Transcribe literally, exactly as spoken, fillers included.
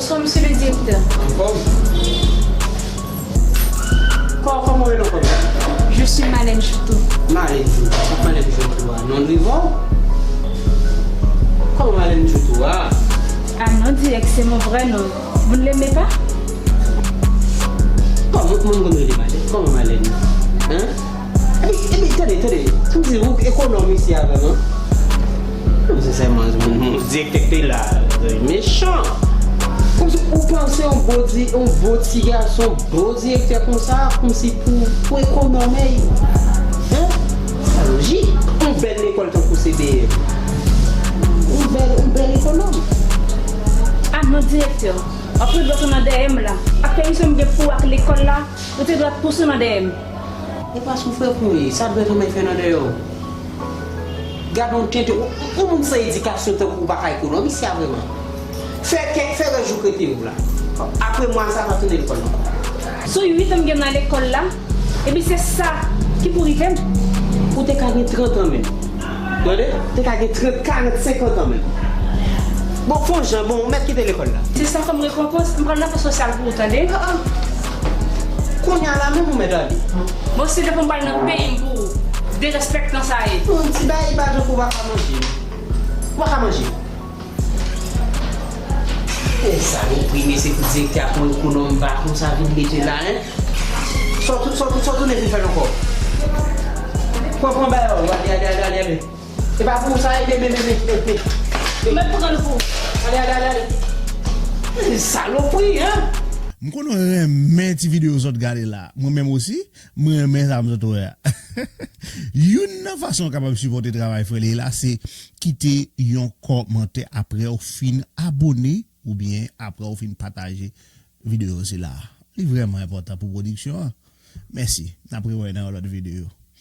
Bonsoir, monsieur le directeur. Anfòm? Kò-, kòman w rele ankò? Je suis Malène Joutou. Malène Joutou. Sa Malène Joutou a? Non, li bon? Kòman Malène Joutou a? Ah non, direct, c'est mon vrai nom. Vous ne l'aimez pas? Kòman moun konn rele Malène? Kòman Malène? Hein? Epi, epi, tande, tande. Pou m di, ou ekonòm isi avè m, hein? Non, sensèman, moun, moun, direktè k te la, mechan. Kòmsi ou panse yon bon di-, yon bon ti gason, bon direktè konsa, kòmsi pou, pou ekonòm, hein? Sa lojik. Yon bèl lekòl tankou C B M. Yon bèl, yon bèl ekonòm. Ah non, direktè. W ap pran dwèt ou nan dèyè m la. Ak kondisyon m gen pou w ak lekòl la, ou te dwèt pous ou nan dèyè m. E pa sou frè pou ye, sa dwèt ou mèt fè nan dèyè w. Gade yon tenten, yon, yon moun san edikasyon tankou w pa ka ekonomi sa vrèman. Fè kèk, fè rèj ou k rete ou la. Apre mwa sa, pa tounen lekòl ankò. Sou uit an m gen nan lekòl la, epi se sa ki pou rive m. Ou te ka gen trant an menm. Tande? Te ka gen trant, karant, senkant an menm. Bon, fon jan, bon, ou mèt kite lekòl la. Se sa kòm rekonpans, m pral nan fè sosyal pou ou, tande? Ah, ah. Kounye a la menm ou mèt ale. Bon, se depi m pral nan peyi m pou ou. Derespèktan sa ye. Yon ti bagay pa jan pou w pa ka manje. Ou pa ka manje. E salopri, mesye, pou direktè a pran ekonòm ba konsa vin mete la, hein? Sòt, sòt, sòt, tounen vin fè l ankò. Pran, pran bagay ou, ale, ale, ale, ale, ale. E pa pou ou sa, e, men, men, men, men, men, men. Mwen pran l pou ou. Ale, ale, ale, ale. E salopri, hein? M konnen w renmen ti videyo sòt gade la. Mwen menm osi, mwen renmen sa m sot wè a. Youn nan fason w kapab sipòte travay Frè Ley la, se kite yon kòmantè apre w fin abone oubyen apre w fin pataje videyo sila. Li vrèman enpòtan pou pwodiksyon an. Mèsi. N ap rewè nan yon lòt videyo.